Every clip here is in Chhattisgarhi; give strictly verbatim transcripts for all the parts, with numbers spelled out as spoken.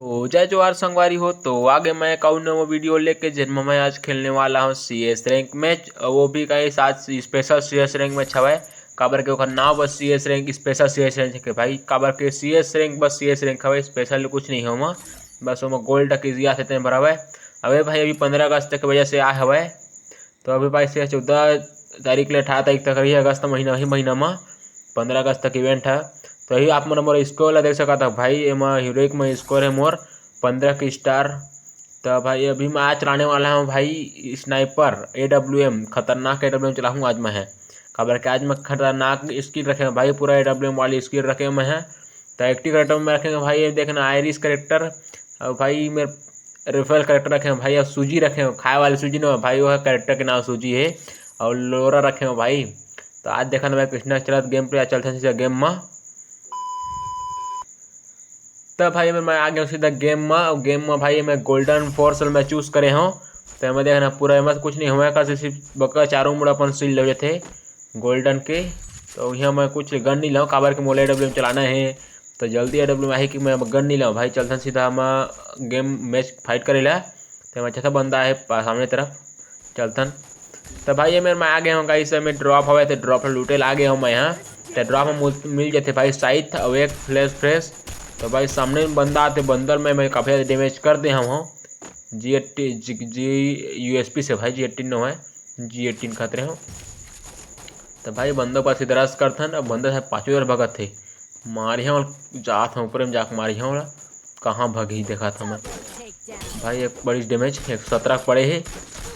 तो जय जोहार संगवारी हो, तो आगे मैं एक अउ नवा वीडियो लेके, जेन म मैं आज खेलने वाला हूँ सीएस रैंक मैच, वो भी कहीं साथ स्पेशल सीएस रैंक मैच हवय। काबर के ओकर नाम बस CS rank, special CS rank के भाई, काबर के सीएस रैंक बस सीएस रैंक हवय, स्पेशल कुछ नहीं हे ओमा, बस ओमा गोल्ड तक इजी आथे तेन बर हवय। अबे भाई, अभी पंद्रह अगस्त के वजह से आए हवय। तो अभी भाई से चौदह तारीख ले अठारह तारीख तक रही अगस्त महीना, वही महीना म पंद्रह अगस्त तक इवेंट है। तो यही आप मन मोर स्कोर ला देख सकत हो भाई, एमा हीरोइक में स्कोर है मोर पंद्रह के स्टार। तो भाई अभी मैं आज चलाने वाला हूँ भाई स्नाइपर एडब्ल्यूएम, खतरनाक एडब्ल्यूएम चलाहूँ आज मैं है। काबर के आज मैं खतरनाक स्किल रखे हूँ भाई, पूरा एडब्ल्यूएम वाली स्किल रखे हूँ मैं है। तो एक्टिव करेक्टर में रखेंगे भाई, ये देखना आयरिस करेक्टर, और भाई मेरे रेफरल करेक्टर रखे हैं भाई, और सूजी रखे हैं, खाए वाली सूजी ना भाई, वो करेक्टर के नाम सूजी है, और लोरा रखे हैं भाई। तो आज देखा ना भाई कृष्णा चलत गेम प्ले, आज चलते हैं सीधा गेम में। तब भाई मैं आ गया हूँ सीधा गेम में, और गेम में भाई मैं गोल्डन फोर्स मैं चूज करे हूँ। तो मैं देखना पूरा एमा कुछ नहीं हुआ, का सिर्फ बका चारों मुड़ा अपन सील ले थे गोल्डन के। तो यहाँ मैं कुछ गन नहीं लाऊँ, काबर के मोला एडब्ल्यू चलाना है। तो जल्दी एडब्ल्यू आही कि मैं गन नहीं लाऊँ भाई, चलथन सीधा हम गेम मैच फाइट करे ला। तो मैं अच्छा बंदा है पा-, सामने तरफ चलथन। तो भाई ये मेरे में आ गए हूँ गाइस, मैं ड्रॉप हवे तो ड्रॉप लूटे ला गए हूँ मैं यहाँ। तो ड्रॉप में मुल-, मिल जाते भाई साइथ और एक फ्लैश फ्रेश। तो भाई सामने में बंदा आते, बंदर में मैं काफ़ी ज़्यादा डैमेज कर दे हूँ। जी एट्टी जी, जी यूएसपी से भाई, जी एट्टीन नो है, जी एट्टीन खतरे हो। तो भाई बंदर पर सीधा रश करथन, अब बंदर है पाँचों ओर भगत थे। मारिया वाला जात हूँ ऊपर में जाके मारिया वाला, कहाँ भगी देखा था मैं। भाई एक बड़ी डैमेज एक सौ सत्रह पड़े है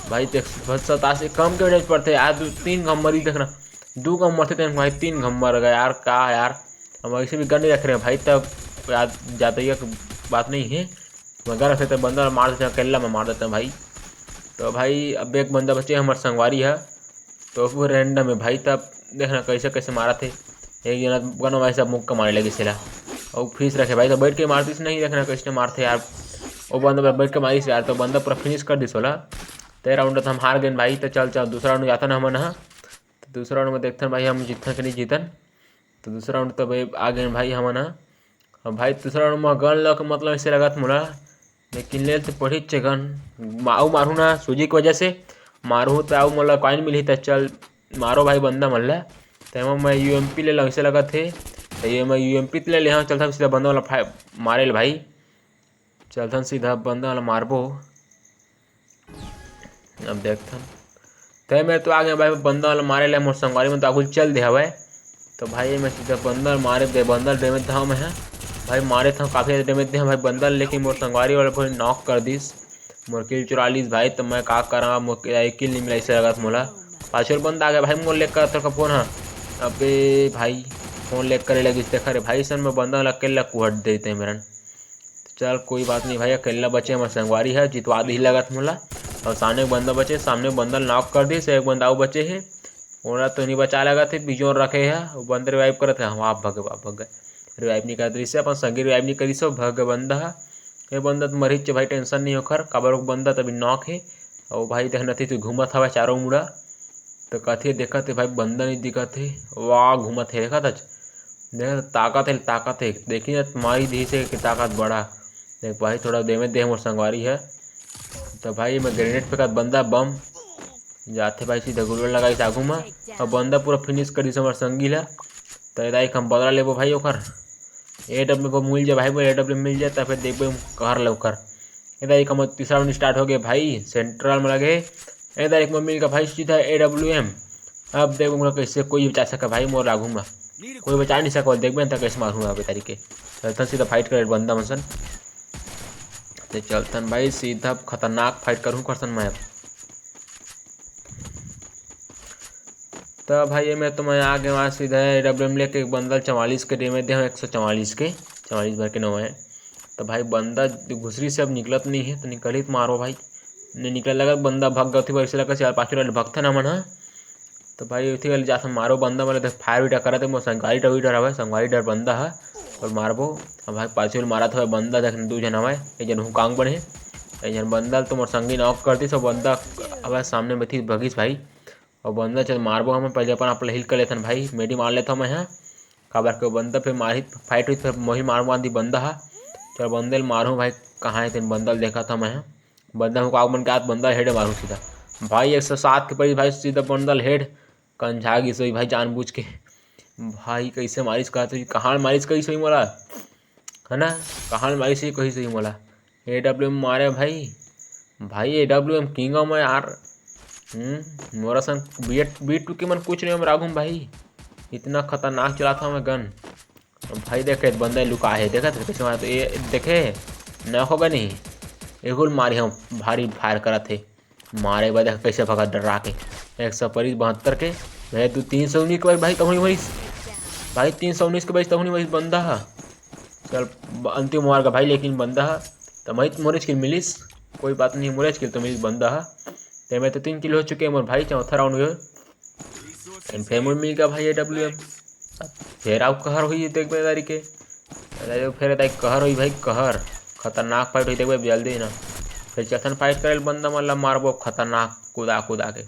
भाई, एक सौ सतासी कम के डैमेज पड़ते यार, दो तीन घम मरी देखना, दो घम मरते थे भाई, तीन घम मर गए यार, का यार। हम ऐसे भी गन नहीं रख रहे हैं भाई, तब यार ज़्यादा ये बात नहीं है। मैं गन रख लेते, बंदा मार देते हैं, अकेला में मार देते हैं भाई। तो भाई अब एक बंदा बचे हमारे संगवारी है, तो वो रैंडम है भाई, तब देखना कैसे कैसे मारा थे। एक जना गन भाई सब मुक्का मारे लगे सिला, और फीस रखे भाई, तो बैठ के मारतीस नहीं, देखना कैसे मारते यार। वो बंदा बैठ के मारिस यार, तो बंदा पूरा फिनिश कर दिस वाला। तेरह राउंड तो हम हार गए भाई, तो चल चल दूसरा राउंड जाता ना हमन ह। तो दूसरा राउंड में देखथन भाई हम जीतन कि नहीं जीतन। तो दूसरा राउंड तो भाई आ गए भाई हमन ह। अब भाई दूसरा राउंड में गन लक मतलब ऐसे लगत मोला, लेकिन ले तो पढ़ी चे गन। आऊ मारू ना सूजी की वजह से, मारू तो आऊ मोला कॉइन मिली, तो चल मारो भाई बंदा मन ला। तो एमा मैं यूएमपी ले लंग से लगत हे, तो ये मैं यूएमपी ले ले, हाँ चलता सीधा बंदा वाला फाइ-, मारे ले भाई। चलथन सीधा बंदा वाला मारबो। अब देखथन। ते मेरे तो आ गया भाई, बंदा वाला मारे ले, मोर संगवारी में तो आगू चल दे हवय। तो भाई मैं सीधा बंदा मारे दे, बंदा डैमेज था मैं है। भाई मारे था काफ़ी डैमेज दे भाई बंदा, लेकिन मोर संगवारी वाला कोई नॉक कर दिस। मोर किल चुरा लीस भाई, तो मैं का करा, मोर किल नहीं मिला, ऐसे लगत मोला। पाछू बंदा आ गया भाई, मोर लेकर तेरे का फोन है। अबे भाई, फोन लेकर लगी, देखा रे भाई, सन में बंदा वाला अकेला कुहट देते हैं मेरन। चल कोई बात नहीं भाई, अकेला बचे हमर संगवारी है, जितवा दी लगत मोला। और सामने एक बंदा बचे, सामने बंदा नॉक कर दिस, एक बंदा अउ बचे हे, ओला तो नहीं बचा लगत हे, बिजोर रखे है, वो बंदा रिवाइव करत है, वाह भग, वाह भग, रिवाइव नहीं करत रिसे, अपन संगी रिवाइव नहीं करिस, भग बंदा है। ये बंदा तो मरिच भाई, टेंशन नहीं ओखर, काबर वो बंदा तभी नॉक है। और भाई देखना थी तू घूमत हवा चारों मुड़ा, तो कथे देखत हे भाई, बंदा नहीं दिखत हे, वाह घूमत हे, देखत हच, देख ताकत हे, ताकत हे, देखी ना मारी दी से कि ताकत बड़ा। देख भाई थोड़ा देवे दे मोर संगवारी है। तो भाई मैं ग्रेनेड फेंकत बंदा बम जाथे भाई, सीधा गुल्ला लगाई आगू में, और बंदा पूरा फिनिश कर दिस हमर संगी ला। तो दाई हम बदला लेबो भाई ओकर, एडब्ल्यू को मिल जाए भाई, वो एडब्ल्यू मिल जाए, तब फिर देखबे हम कहर ले ओकर। ए दाई का तीसरा राउंड स्टार्ट हो गया भाई, सेंट्रल में लगे। ए दाई एक में मिल गया भाई सीधा एडब्ल्यू एम। अब देखो मोला कैसे कोई बचा सके भाई, मोर आगू में कोई बचा नहीं सको, देखबे त कैसे मारूंगा अभी तारीख के। चलतन सीधा फाइट करे बंदा मन सन। ते चलतन भाई सीधा खतरनाक फाइट करूँ करसन मैं अब। तो भाई ये मैं तो मैं आ गया वहाँ सीधा एडब्ल्यू एम लेके, एक बंदा चवालीस के डैमेज दे, एक सौ चवालीस के, चवालीस भर के नौ है। तो भाई बंदा घुसरी से अब निकलत नहीं है, तो निकल ही तो मारो भाई। नहीं निकले लगा बंदा भाग गया, वैसे लगा चार पाँच मिनट भगता ना मन हा। तो भाई उठी वाले जात मारो बंदा, मतलब फायर भी करत है, मोर संगवारी डर डर हवे, संगवारी डर बंदा है। और मारबो। अब भाई पाछू ले मारत हवे बंदा, देख दू झन हवे, एक झन हुकांग बने, एक झन बंदा तो मोर संगी नॉक कर दिस, बंदा अब सामने में थी भगिस भाई। और बंदा चल मारबो हम, पहले अपन आप हील कर लेथन भाई, मेडी मार लेथन मैं, हाँ। काबर के बंदा फिर मारी फाइट हुई, फिर मोही मार मार दी बंदा हा। चल बंदे ल मारहूँ भाई, कहाँ हे तेन बंदा ल देखत हँव मैं ह। बंदा हुकाक मन के आत, बंदा ल हेड मारहूँ सीधा। भाई एक सौ सात के पड़ी भाई, सीधा बंदा ल हेड। कंझा गिस होही भाई जानबूझ के। भाई कइसे मारिस कहत होही, कहाँ ल मारिस कहिस होही मोला, है ना, कहाँ ल मारिस होही कहिस होही मोला। एडब्ल्यूएम मारे भाई, भाई एडब्ल्यूएम किंग हँव मैं यार। हम्म, मोर असन बी टू के मन कुछ नहीं हँव राघुम भाई, इतना खतरनाक चलाथँव मैं गन। भाई देखे बंदा लुका हे, देखत हस कइसे मारत हे, ए देखे, नॉक हो गे नहीं, एहू ल मारे हँव, भारी फायर करत हे। मारे के बाद देख कइसे भगत डरा के, एक सौ पड़ी बहत्तर के, भाई तू तीन सौ उन्नीस के भाई तहूँ नहीं मरिस, भाई तीन सौ उन्नीस के भाई तहूँ नहीं मरिस बंदा ह। चल ब-, अंतिम मार गे भाई, लेकिन बंदा ह त मरिस, मोरेच किल मिलिस, कोई बात नहीं, मोरेच किल तो मिलिस बंदा ह। ते में तो तीन किल हो चुके हे मोर भाई, चौथा राउंड हुए। एम फेर मोर मिल गे भाई एडब्ल्यूएम। फेर अउ कहर होही, देखबे तारी के। अरे फेर ताई कहर होही भाई, कहर। खतरनाक फाइट होही, देखबे जल्दी ना। फेर चलथन फाइट करे ल, बंदा मन ला मारबो खतरनाक कुदा कुदा के।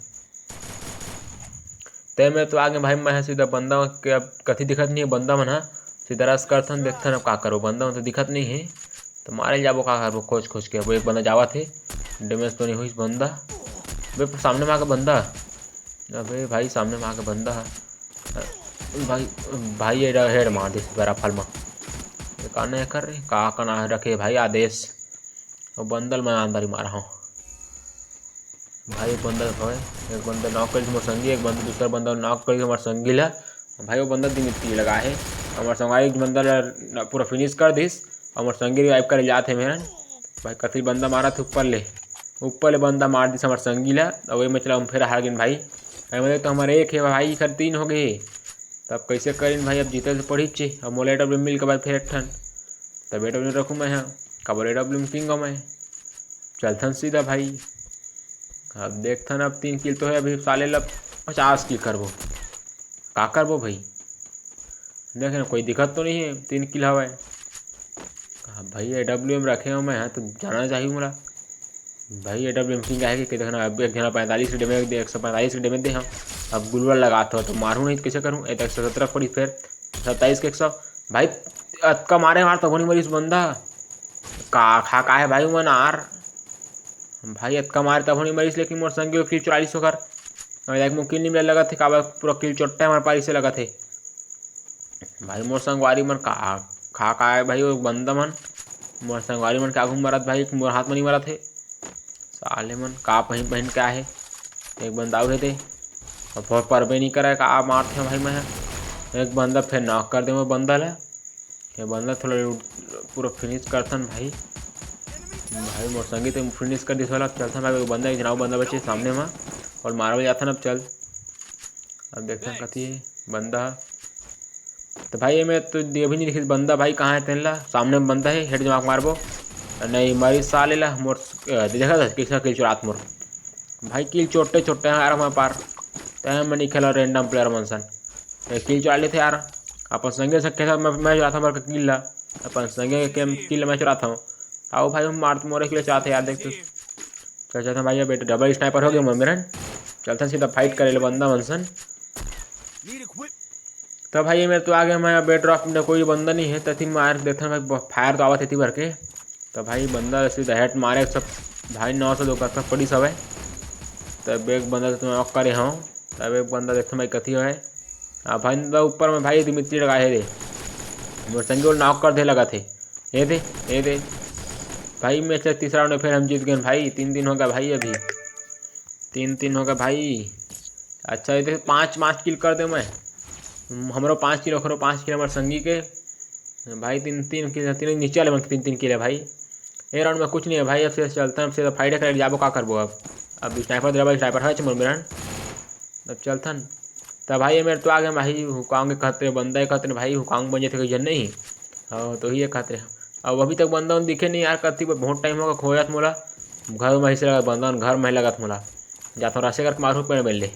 ते में तो आगे भाई, मैं सीधा बंदा के अब कति दिखत नहीं हे, बंदा मन ह सीधा रश करथन, देखथन अब का करबो, बंदा मन तो दिखत नहीं हे। तो मारे ल जाबो, का करबो, खोज खोज के। अब एक बंदा जावत हे, डैमेज तो नहीं होइस बंदा। बे सामने में आके बंदा, अबे भाई सामने में आके बंदा ह। भाई, भाई ये हेड मार दिस बड़ा फल मा। ये का नहीं कर रे, का का ना रखे भाई आदेश। अउ बंदा ल मैं अंदर ही मारा हँव। भाई एक बंदा हवय, एक बंदा नॉक करिस मोर संगी, एक बंदा दूसरा बंदा नॉक करिस हमर संगी ला। भाई वो बंदा दिमित्री लगा हे, हमर संगवारी के बंदा ला पूरा फिनिश कर दिस। हमर संगी रिवाइव करे जात हे मेरन। भाई कति बंदा मारत हे ऊपर ले, ऊपर ले बंदा मार दिस हमर संगी ला। अउ एमे चला हम फेर हार गेन भाई। एमे तो हमर एक हे भाई, एकर तीन हो गे। तब कइसे करिन भाई, अब जीते तो पड़ीच हे। अब मोला एडब्ल्यू मिल के बाद फेर एक ठन, तब एडब्ल्यू रखूँ मैं ह, काबर एडब्ल्यू में किंग हँव मैं। चलथन सीधा भाई, अब देखथन, अब तीन किल तो हे, अभी साले ला पचास किल करबो, का करबो भाई। देख ना, कोई दिखत तो नहीं हे, तीन किल हवय। अब भाई एडब्ल्यू में रखे हँव मैं ह, तो जाना चाहिए मोला। भाई एडब्ल्यू में किंग आहे कि देखना, अब एक झन पैंतालीस के डैमेज दे, एक सौ पैंतालीस के डैमेज दे हँव। अब गुलवा लगात हँव तो मारहूँ नहीं तो कइसे करहूँ। ए तो एक सौ सत्रह पड़ी, फेर सत्ताईस के एक सौ। भाई अतका मारे मार तभो नहीं मरिस बंदा। का खा का हे भाई मन आर। भाई अतका मारे तभो नहीं मरिस, लेकिन मोर संगी के किल चुरा लिस ओकर। अभी तक मोर किल नहीं मिले लगत हे, काबर पूरा किल चोट्टा हमारे पारी से लगत हे। भाई मोर संगवारी मन का खा का हे भाई, वो बंदा मन मोर संगवारी मन के आगू मरत भाई, मोर हाथ में नहीं मरत हे। साले मन का पहिन पहिन के आहे। एक बंदा अउ हे दे, अब परबे नहीं करे, का मारथे भाई मैं। एक बंदा फेर नॉक कर दे मैं बंदा ला। ये बंदा थोड़ा लूट, पूरा फिनिश करथन भाई। भाई मोर संगी तो फिनिश कर दिस वाला। चलथन भाई, वो बंदा, एक जनाव बंदा बचे सामने में, और मारल जाथन। अब चल, अब देखथन कति हे बंदा। तो भाई एमे तो ये भी नहीं दिखिस बंदा भाई कहाँ हे तेन ला। सामने में बंदा हे, हेड जमा के मारबो। नहीं मारी साले ला मोर, अ, देखा था किसका किल चुरात मोर। भाई किल छोटे छोटे हैं यार हमारे पार। तय मैं नहीं खेला रैंडम प्लेयर मन सन। ये किल चुरा लेथे यार। अपन संगे से खेला मैं, मैं चुराता हूँ किल ला। अपन संगे के किल मैं चुराता हूँ। आओ भाई हम मार मोरे किल चुराते यार, देख तू। चल चलता भाई, अब डबल स्नाइपर हो गया मेरन। चलता सीधा फाइट करे ले बंदा मन सन। तो भाई, ये मेरे तो आ गया, मैं बेड ड्रॉप में कोई बंदा नहीं है, तथी मार देता भाई, ब-, फायर तो आवत है ती भर के। तो भाई, बंदा सीधा हेड मारे सब, भाई, नौ सौ दो का सब पड़ी सब है। तब एक बंदा तो मैं नॉक करे हूँ, तब एक बंदा देखता भाई कथी है। हाँ भाई, बंदा ऊपर में भाई दिमित्री लगा है रे, मोर संगी नॉक कर दे लगा थे। ये दे, ये दे भाई, मैच तीसरा राउंड में फिर हम जीत गए भाई। तीन तीन हो गया भाई, अभी तीन तीन हो गया भाई। अच्छा, ये देख, पाँच पाँच किल कर दे मैं। हमरो पाँच किल, ओकरो पाँच किल, हमारे संगी के। भाई, तीन तीन किल, तीन नीचे वाले मन के तीन तीन किल है भाई। ये राउंड में कुछ नहीं है भाई, अब से चलता है, अब से फाइट कर जाबो, का करबो अब। अब स्नाइपर दे भाई, स्नाइपर है चमर मेरन। अब चलथन। तब भाई, ये मेरे तो आ गए भाई, हुकांग कहते बंदा है, कहते भाई, हुकांग बन जाते जन नहीं। हाँ, तो ही ये कहते हैं। अब अभी तक बंदा उन दिखे नहीं यार, कत्ती बहुत टाइम होगा, खोजत मोला। घर में ही से लगा बंदा, घर में ही लगत मोला। जाता हूँ, रास्ते करके मारू, पेड़ मिल ले।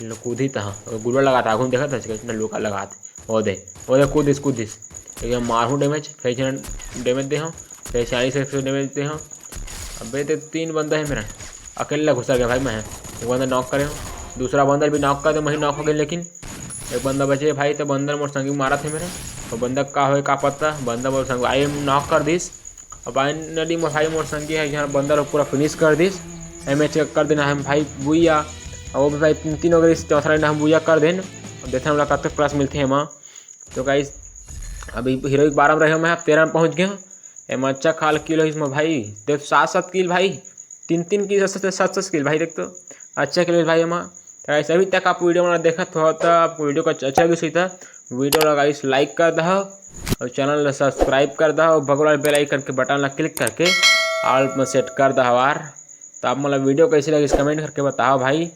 लो, कूदी तहाँ, वो गुल्ला लगा था, आगू में देखा था, कितना लुका लगा था। वो दे, वो दे, कूदिस, कूदिस। एक मारू डैमेज, फिर डैमेज दे हूँ, फिर चालीस एक सौ डैमेज दे हूँ। अबे, तो तीन बंदा है मेरा, अकेला घुसा गया भाई मैं। एक बंदा नॉक करे हूँ, दूसरा बंदा भी नॉक कर दे, वही नॉक हो गया, लेकिन एक बंदा बचे भाई, तो बंदा मोर संगी मारा थे मेरे। तो बंदा का होय का पता, बंदा मोर संगवारी नॉक कर दिस। अब फाइनली मोर भाई मोर संगी हे, यहाँ बंदा लोग पूरा फिनिश कर दिस। एमे चेक कर देना है भाई बुइया, और वो भी भाई तीन तीन हो गए, चौथा राउंड हम बुइया कर देन। अब देखते हैं हम लोग कब तक प्लस मिलते हैं एमा। तो गाइस, अभी हीरो के बारह में रहे, मैं तेरह में पहुँच गया। एमा अच्छा खाल किल हो इसमें भाई, देख सात सात किल भाई, तीन तीन किल, सात सात किल भाई, देख तो अच्छा किल भाई एमा। तो गाइस, अभी तक आप वीडियो में देखत हो तो आपको वीडियो को अच्छा भी सही था, वीडियो ला गाइस लाइक कर दहो और चैनल ला सब्सक्राइब कर दहो और बगल वाले बेल आइकन के बटन ला क्लिक करके ऑल में सेट कर दहो यार। तो आप मतलब वीडियो कैसे लगिस कमेंट करके बताओ भाई।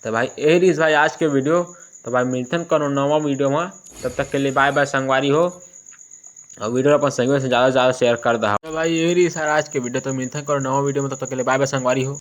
तो भाई यही रहिस भाई आज के वीडियो। तो भाई मिलथन कोनो नवा वीडियो में, तब तक के लिए बाय बाय संगवारी हो। और वीडियो अपन संगवारी से ज़्यादा से ज़्यादा शेयर कर दहा। तो भाई यही रहिस यार आज के वीडियो, तो मिलथन कोनो नवा वीडियो में, तब तक के लिए बाय बाय संगवारी हो।